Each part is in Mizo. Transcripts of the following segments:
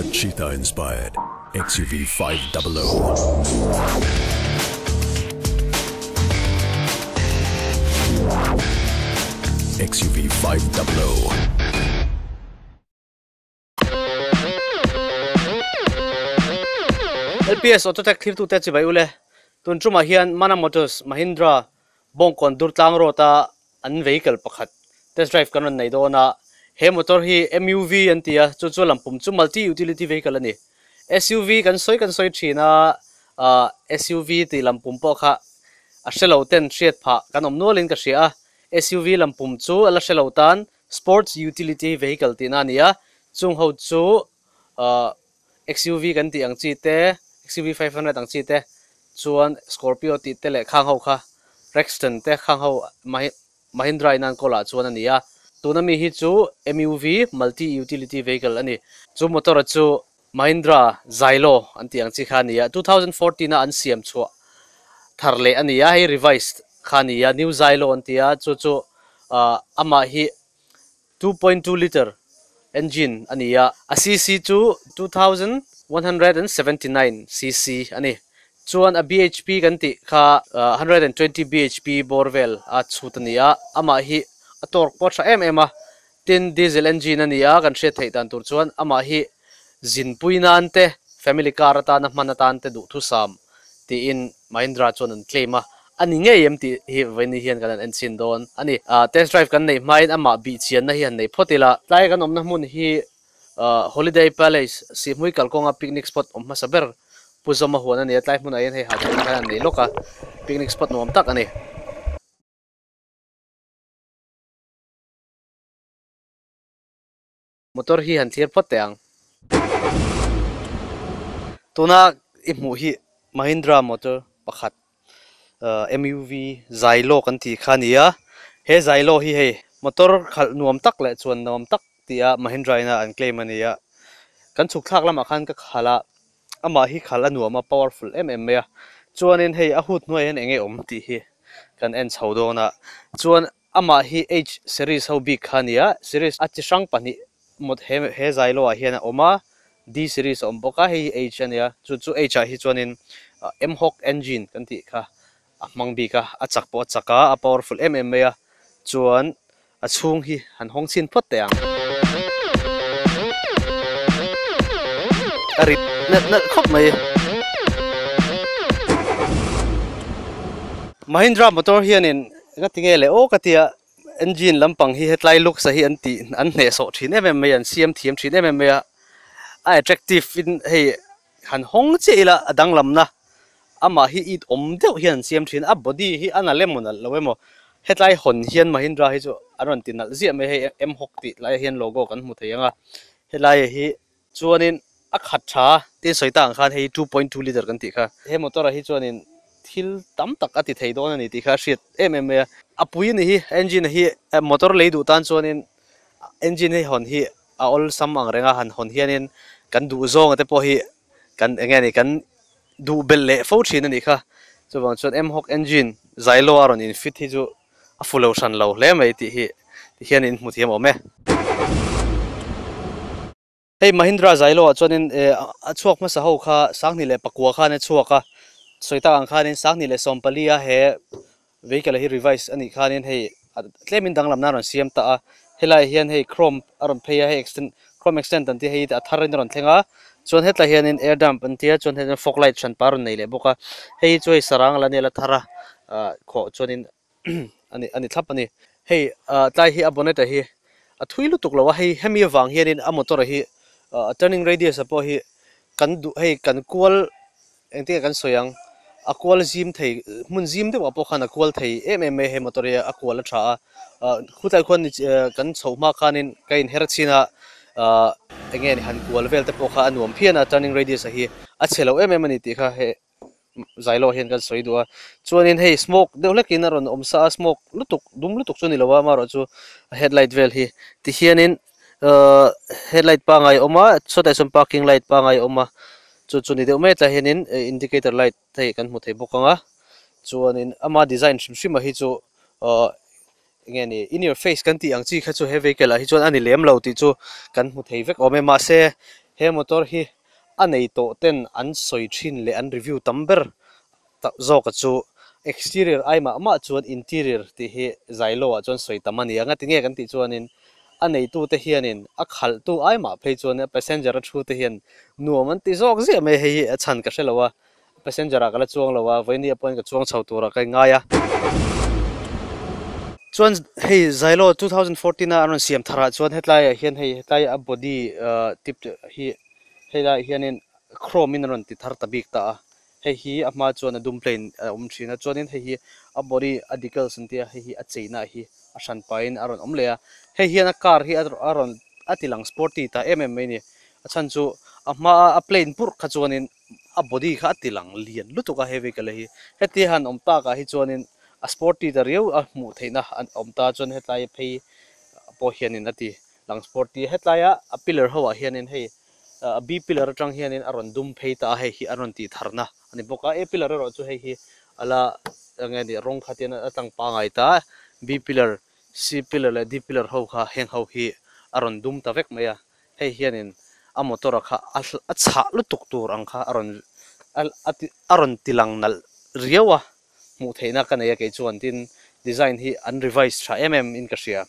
The cheetah inspired XUV 500. XUV 500. LPS Autotech thlirtute chibai ule tun tumah hian Mana Motors Mahindra Bawngkawn Durtlang Road a an vehicle pakhat test drive kan rawn nei dawn a he motor hi MUV an ti a chu chu lampum chu multi utility vehicle a ni SUV kan sawi kan sawi thin a ah SUV tih lampum pawh kha a hrelo ten hriat phah kan awm nualin ka hria a SUV lampum chu a la hrelo tan sports utility vehicle tihna a ni a chung ho chu ah XUV kan tih ang chi te XUV 500 ang chi te chuan Scorpio tih te leh khang ho kha Rexton te khang ho Mahindra in an kawl ah chuan a ni a, tuna mi hi chu MUV, Multi Utility Vehicle, a ni. Chu motor a chu Mahindra Xylo an tih ang chi kha a ni a, 2014 a an siam chhuah thar leh a ni a, hei revised kha a ni a, New Xylo an ti a, chu chu amah hi 2.2 litre engine a ni a, a cc chu 2179 cc a ni. Chuan a bhp kan tih kha 120 bhp bawr vel a chhut a ni a, amah hi a torque pawh a tha em em a, tin diesel engine a ni a, kan hriat theih dan tur chuan amah hi zinpui nan te family car atana hman atan te duhthusam tiin Mahindra chuan an claim a, a ni ngei em tih hi vawiin hian kan han enchhin dawn a ni. Test drive kan neih hmain amah bihchianna hi han nei phawt ila. Tlai kan awmna hmun hi Holiday Palace, Sihhmui kalkawnga picnic spot awm hmasa ber Pu Zawma huan a ni a, tlai hmunah hian hei hahchawlhna khan an nei lawk a, picnic spot nuam tak a ni. Motor hi han thlir phawt teh ang. Tuna i hmuh hi Mahindra motor pakhat MUV Xylo kan tih kha a ni a. He Xylo hi hei motor khalh nuam tak leh chuan nuam tak tia Mahindra ina an claim a ni a. Kan chhuk thlak lamah khan ka khalh a, amah hi khalh a nuam a, powerful em em mai a. Chuanin hei a hood hnuaiah hian eng nge awm tih hi kan en chho dawn a. Chuan Amah hi H series ho bik kha a ni a, series a chi hrang pahnih mawt he he Xylo ah hian a awm a, D series a awm bawk a, hei hi H a nia, chu chu H ah hi chuanin M-Hawk engine kan tih kha a hmang bik a, a chak pawh a chak a, a powerful em em mai a, chuan a chhung hi han hawng chhin phawt teh ang. A rit nalh nalh khawp mai. Mahindra motor hianin Enga tinge le aw ka tia engine lampang hi hetlai looks a hi an tih an hnehsawh thin em em mai a an siam thiam thin em em mai a a attractive in hei han hawng chiah ila a danglamna amah hi it awm deuh hian an siam thin a body hi a nalh emaw nalh lo emaw hetlai hawn hian Mahindra hi chu an rawn ti nalh ziah mai hei M hawk tih lai hian logo kan hmu thei ang a helai hi Chuanin a khat tha tin sawi tak ang khan hei 2.2 litre kan tih kha. He motor ah hi chuanin thil tam tak a ti thei dawn a ni tih kha a hriat em em mai a. A pui a ni hi engine hi motor lei duh tan chuanin engine hi hawn hi a awlsam ang reng a, han hawn hianin kan duh zawng te pawh hi kan eng nge ni kan duh belh leh fo thin a nih kha. Chuvang chuan M-Hawk engine Xylo a rawn in fit hi chu a fu lo hran lo hle mai tih hi ti hian in hmu thiam awm e. Hei Mahindra Xylo ah chuanin eh a chhuak hmasa ho kha 2009 khan a chhuak a, sawi tak ang khanin 2014 a he vehicle hi revise a nih khanin hei tlemin danglamna a rawn siam ta a, helaiah hian hei chrome a rawn phei a, hei extend chrome extend an tih hei a tharin a rawn thleng a, chuan hetlai hianin air dump an tia chuan hei fog light hranpa a rawn nei leh bawk a, hei hi chu hei sarang la nia la thar a ah khawh chuanin a ni a ni thlap a ni. Hei ah tlai hi a bonnet a hi a thui lutuk lo a, hei hemi avang hianin a motor a hi ah turning radius ah pawh hi kan duh hei kan kual engtin nge kan sawi ang a kual zim thei hmun zim deuh ah pawh khan a kual thei em em mai a he motor hi a kual a tha a ah khutlai khuan kan chhoh hma khanin ka inher chhin a ah eng nge ni han kual vel te pawh kha a nuam phian a turning radius a hi a chhe lo em em a ni tih kha hei. Xylo hian kan sawi duh a, chuanin hei smoke deuh hlekin a rawn awm sa a, smoke lutuk dum lutuk chu a ni lo a, amaherawhchu a headlight vel hi tihianin ahh headlight pangngai a awm a, sawtah sawn parking light pangngai a awm a, chu chu ni deuh mai tlai hianin indicator light hei kan hmu thei bawk ang a, chuanin ama design hrim hrim ah hi chu ahh enge ni in your face kan tih ang chi kha chu he vehicle ah hi chuan a ni lem lo tih chu kan hmu thei vek awm e, mahse. He motor hi a nei tawh ten an sawi thin leh an review tam ber tak zawk a chu exterior ai mah mah chuan interior tih hi Xylo ah chuan sawi tam a ni a, ngatinge kan tih chuanin a neitute hianin a khalhtu ai mah phei chuan a passenger a thu te hian nuam an ti zawk ziah mai hei hi a chhan ka hre lo a, passenger ah ka la chuang lo a, vawinia pawhin ka chuang chho turah ka inngai a. Chuan hei Xylo 2014 a an rawn siam tharah chuan hetlaiah hian hei hetlai a body tip hi heilaiah hianin chrome in a rawn ti thar ta bik ta a. Hei hi a hma chuan a dum plain a awm thin a, chuanin hei hi a body a decals an tia, hei hi a cheina hi a hran pahin a rawn awm leh a, hei hian a car hi a rawn a ti lang sporty ta em em mai a ni, a chhan chu a hma a plain purh kha chuanin a body kha a ti lang lian lutuk a he vehicle hi, hetia han awm takah hi chuanin a sporty ta riau a hmuh theihna a awm ta chuan hetlai phei pawh hianin a ti lang sporty a, hetlaia a pillar ho ah hianin hei. A B pillar atang hianin a rawn dum phei ta a, hei hi a rawn tih tharna a ni bawk a, A pillar erawh chu hei hi a la eng nge ni rawng khat hian a tlang pangai ta a, B pillar, C pillar leh D pillar ho kha heng ho hi a rawn dum ta vek mai a, hei hianin a motor a kha a chhah lutuk tur ang kha a rawn a rawn ti lang nalh riau a, hmuh theihna ka nei a kei chuan tin design hi an revise tha em em in ka hria.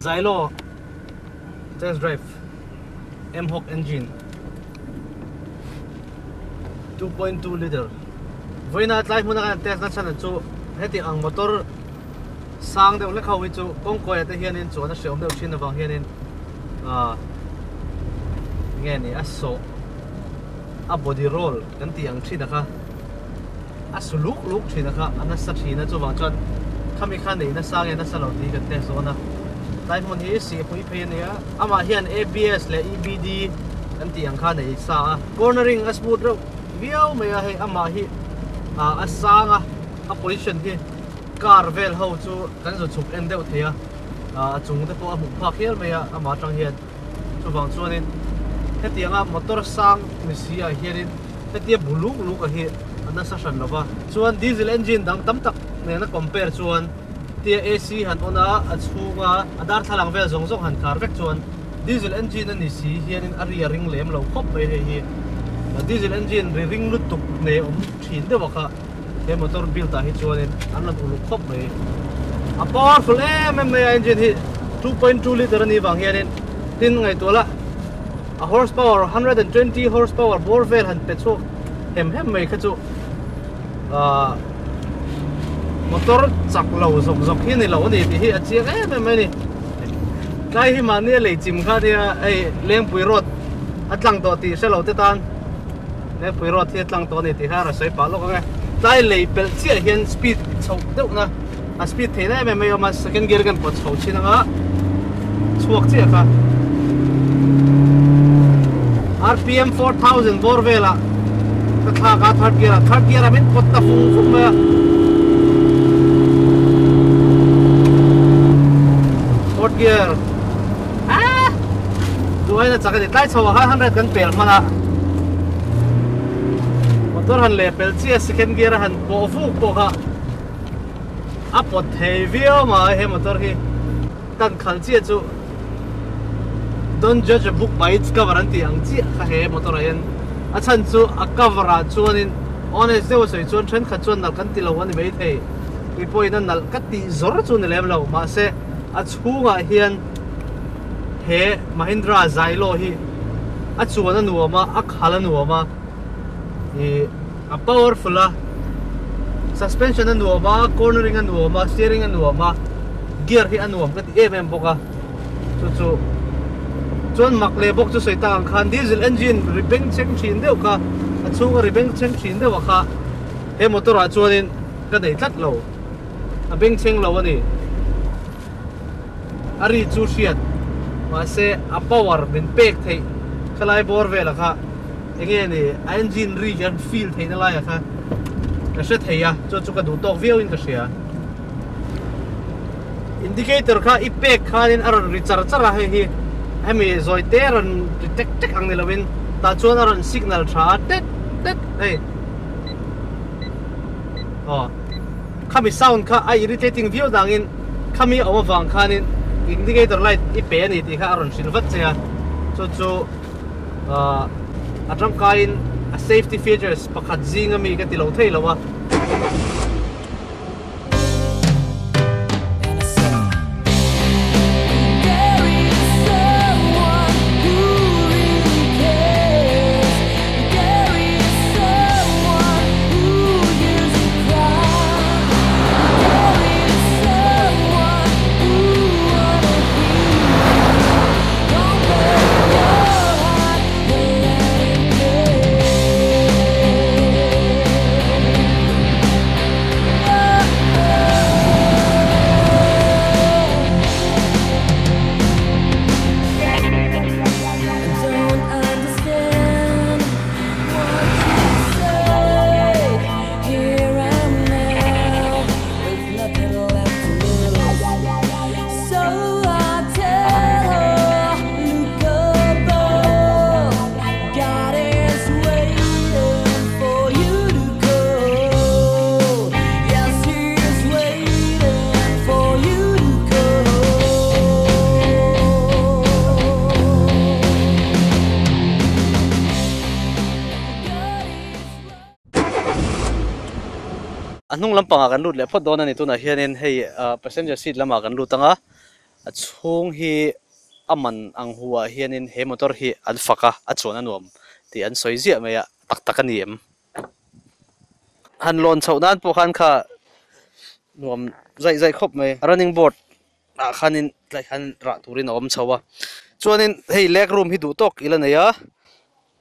Xylo test drive M-Hawk engine 2.2 liter vawiina tlai hmuna kan test na chhan chu heti ang motor sang deuh hlek ho hi chu kawngkawi ah te hianin chuan a hreawm deuh thin avang hianin ah nge ni a sawh a body roll kan tih ang thin a kha a su luk luk thin a kha a nasa thin a chuvang chuan khami kha neih nasa nge nasa lo tih kan test dawn a tlai hmun hi sihpui phei a nia amah hian A_B_S leh E_B_D kan tih ang kha nei sa a cornering a smooth reuh viau mai a hei amah hi ah a sang a a position hi car vel ho chu kan zu chhuk en deuh thei a ah a chung te pawh a hmuh phak hial mai a amah atang hian. Chuvang chuanin hetianga motor sang ni si ah hianin hetia bu luk luk a hi a nasa hran lo va. Chuan diesel engine dang tam tak nena compare chuan tia AC han on a, a chhunga a darthlalang vel zawng zawng han khar vek chuan diesel engine a ni si hianin a ri a ring lem lo khawp mai hei hi. Diesel engine ri ring lutuk nei awm thin deuh a kha he motor build ah hi chuanin an rawn uluk khawp mai. A powerful em em mai a engine hi 2.2 litre a nih vang hianin tin ngaihtuah la a horsepower 120 horsepower bawr vel han pe chhuak hem hem mai kha chu ahh motor chak lo zawk zawk hi a ni lo a ni tih hi a chiang em em mai a ni. Tlai hi mahni a lei chim kha nia hei Lengpui road a tlang tawh tih hre lo te tan. Lengpui road hi a tlang tawh a ni tih kha a rawn sawi pah lawk ang e. Tlai lei pelh chiah hian speed chhoh deuh na a speed theih na em em mai a awm a, second gear kan pawt chho chin anga chhuak chiah kha. RPM 4000 bawr velah ka thlak a third gear ah, third gear ah min pawt ta fung fung mai a. Fourth gear Ah! Duaina chak a ni. Tlai chho ah khan 100 kan pel hman a. Motor han leh pel chiah second gear a han pawh vuk pawh kha a pawt thei viau mai he motor hi. Kan khalh chiah chu Don't judge a book by its cover an tih ang chiah kha he motor ah hian a chhan chu a cover ah chuanin honest deuh a sawi chuan thenkhat chuan nalh kan ti lo a ni maithei. Keipawhin a nalh ka tih zawr chu ni lem lo mahse A chhungah hian he Mahindra Xylo hi a chuan a nuam a, a khal a nuam a, ih a powerful a. Suspension a nuam a, cornering a nuam a, steering a nuam a, gear hi a nuam ka ti em em bawk a. Chu chu chuan mak leh bawk chu sawi tak ang khan diesel engine ri beng chheng thin deuh kha a chhunga ri beng chheng thin deuh a kha he motor ah chuanin ka nei tlat lo a beng chheng lo a ni. A ri chu hriat mahse a power min pek theih khalai bawr velah kha enge ni a engine ri hian feel theihna laiah kha ka hre thei a chu chu ka duh tawk viau in ka hria. Indicator kha i pek khanin a rawn ri char char a hei hi hemi zawi te a rawn ri tek tek ang ni lovin tah chuan a rawn signal tha a tet tet hei aw khami sound kha a irritating viau dangin khami a awm avang khanin indicator light i pe a ni tih kha a rawn hrilh vat che a chu chu ahh a tangkaiin a safety features pakhat zing ami ka ti lo thei lo a. A hnung lampangah kan lut leh phawt dawn a ni tunah hianin hei passenger seat lamah kan lut ang a a chhung hi a man ang hu ah hianin he motor hi an fak a a chuan a nuam tih an sawi ziah mai a tak tak a ni em. Han lawn chhoh nan pawh khan kha nuam zaih zaih khawp mai running board ah khanin tlai khan rah turin a awm chho a chuanin hei leg room hi duh tawk ila nei a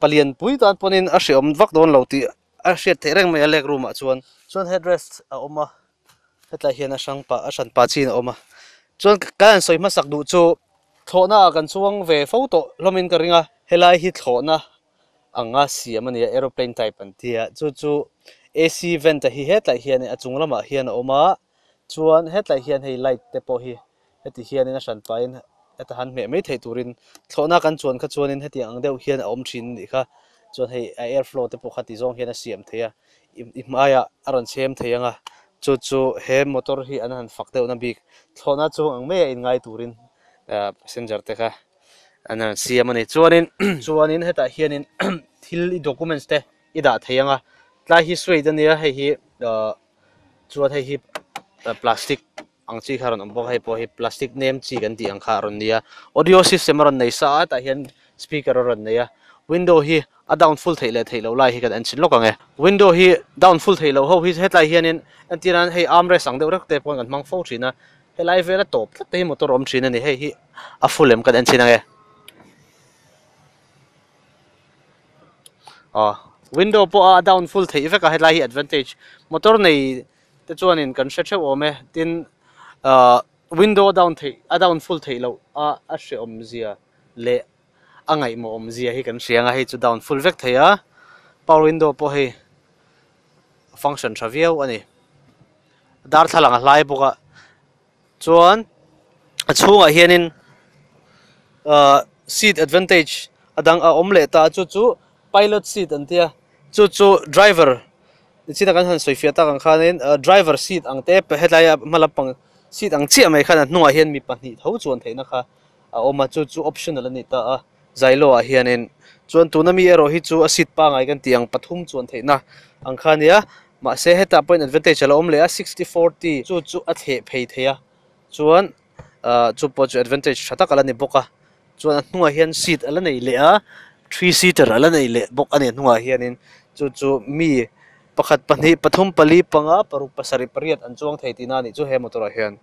palian pui tan pawhin a hreawm vak dawn lo tih a hriat theih reng mai a leg room ah chuan chuan headrest a awm a hetlai hian a hrang pah a hran pah chin a awm a chuan kan han sawi hmasak duh chu thlawhna ah kan chuang ve fo tawh hlawmin ka ring a helai hi thlawhna anga siam a ni a aeroplane type an ti a chu chu A_C vent a hi hetlai hian a chung lamah hian a awm a chuan hetlai hian hei light te pawh hi heti hianin a hran pahin heta han hmeh mai theih turin thlawhna kan chuan kha chuanin hetiang ang deuh hian a awm thin a nih kha chuan hei a air flow te pawh kha ti zawng hian a siam thei a i hmaiah a rawn chhem thei ang a chu chu he motor hi an han fak deuh na bik thlawhna chung ang maia inngai turin ah passenger te kha an han siam a ni chuanin chuanin hetah hianin thil i documents te i dah thei ang a tlai hi suede a nia hei hi ah chuan hei hi plastic ang chi kha a rawn awm bawk a hei pawh hi plastic nem chi kan tih ang kha a rawn ni a audio system a rawn nei sa a tah hian speaker a rawn nei a window hi a down full theih leh theih loh lai hi kan en chhin lawk ang e window hi down full theih loh ho hi hetlai hianin entir nan hei armrest ang deuh reuh te pawh kan hmang fo thin a helai vela tawp tlat te hi motor a awm thin a ni hei hi a full em kan en chhin ang e. Aw window pawh a down full theih vek a helai hi advantage motor nei te chuanin kan hre theuh awm e tin ahh window a down theih a down full theih loh a a hreawm zia leh a ngaihmawh awm zia hi kan hria ang a hei chu down full vek thei a power window pawh hei function tha viau a ni darthlalang a hlai bawk a chuan a chhungah hianin ahh seat advantage a dang a awm leh ta a chu chu pilot seat an tia chu chu driver nichina kan han sawi fiah tak ang khanin ahh driver seat ang te hetlai a hma lampang seat ang chiah mai khan a hnungah hian mi pahnih tho chuan theihna kha a awm a chu chu optional a ni ta a Xylo ah hianin chuan tuna mi erawh hi chu a seat pangai kan tih ang pathum chuan theihna ang kha a nia mahse hetah pawhin advantage a lo awm leh a 60-40 chu chu a thleh phei thei a chuan ahh chu pawh chu advantage tha tak a la ni bawk a chuan a hnungah hian seat a la nei leh a three seater a la nei leh bawk a ni a hnungah hianin chu chu mi. Pakhat pahnih pathum pali panga paruk pasarih pariat an chuang thei tihna a nih chu he motor ah hian.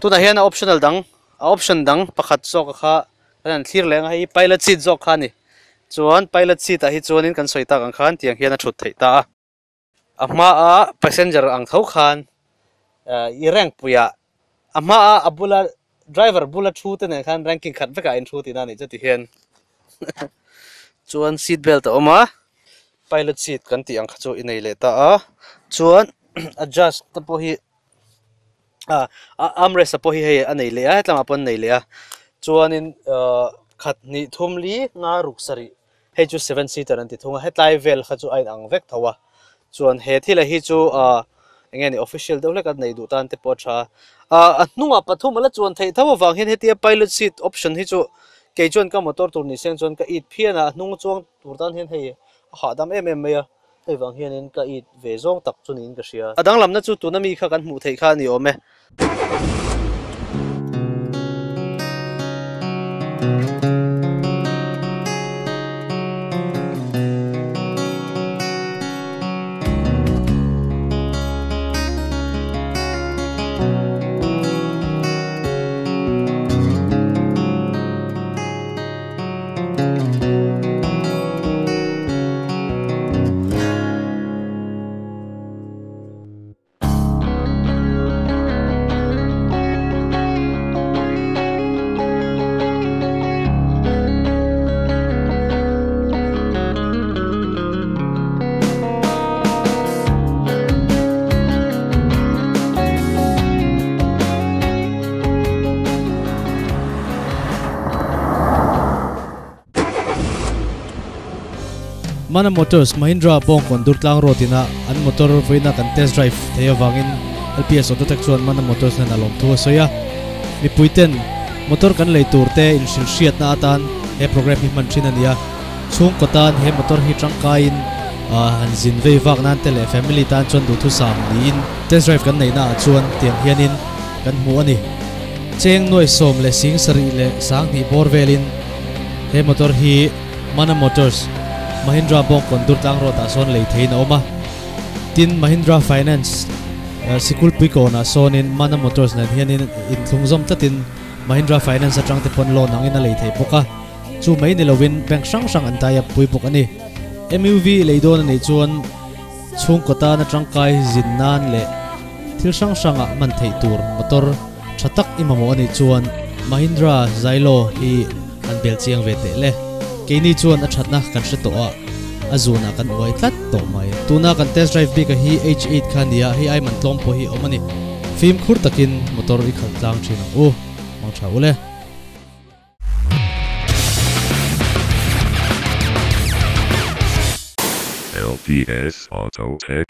Tunah hian a optional dang a option dang pakhat zawk a kha kan han thlir leh ang a hei hi pilot seat zawk kha a ni. Chuan pilot seat ah hi chuanin kan sawi tak ang khan tiang hian a thut theih ta a. A hmaa passenger ang tho khan i rank puiah a hmaa a bula driver bula thu te nen khan ranking khat vekah a inthu tihna a nih chu ti hian chuan seat belt a awm a pilot seat kan tih ang kha chu i nei leh ta a chuan adjust te pawh hi ah armrest te pawh hi hei a nei leh a hetlangah pawh an nei leh a chuanin ahh khat hnih thum li nga ruk sarih. Hei chu seven seater an ti thung a, hetlai vel kha chu a inang vek tho a, chuan he thil hi chu ahh eng nge ni official deuh hlek a nei duh tan te pawh a tha a, ahh a hnungah pathum a la chuan theih tho avang hian hetia pilot seat option hi chu kei chuan ka motor tur ni seng chuan ka it phian a, a hnung chuang tur tan hian hei a hahdam em em mai a, hei vang hianin ka it ve zawng tak chu niin ka hria. A danglamna chu tuna mi kha kan hmuh theih kha a ni awm e. Mana Motors Mahindra Bawngkawn Durtlang Road ina an motor vawiina kan test drive thei avangin LPS Autotech chuan Mana Motors nen a lawmthu a sawi a. Mipui ten motor kan lei tur te inhrilh hriatna atan he program hi hman thin a ni a. Chhungkaw tan he motor hi tangkaiin han zin vei vak nan te leh family tan chuan duhthusam niin test drive kan neihna ah chuan tiang hianin kan hmu a ni. Cheng nuai sawm leh sing sarih leh sanghnih bawr velin he motor hi Mana Motors, Mahindra Bawngkawn Durtlang Road ah sawn lei theiin a awm a. Tin, Mahindra Finance Sikulpui kawnah sawnin Mana Motors nen hianin inthlung zawm tlatin Mahindra Finance atang te pawn loan angin a lei thei bawk a. Chu mai ni lovin bank hrang hrang an tie up pui bawk a ni. MUV lei dawn a nih chuan chhungkaw tana tangkai zin nan leh thil hrang hrangah hman theih tur motor tha tak i mamawh a nih chuan Mahindra Xylo hi han bel chiang ve teh le. Keini chuan a thatna kan hre tawh a, a zunah kan uai tlat tawh mai. Tuna kan test drive bik a hi H8 kha a nia, hei ai man tlawm pawh hi a awm a ni. Fimkhur takin motor i khalh tlang thin ang u. Mang tha u le. LPS Auto Tech.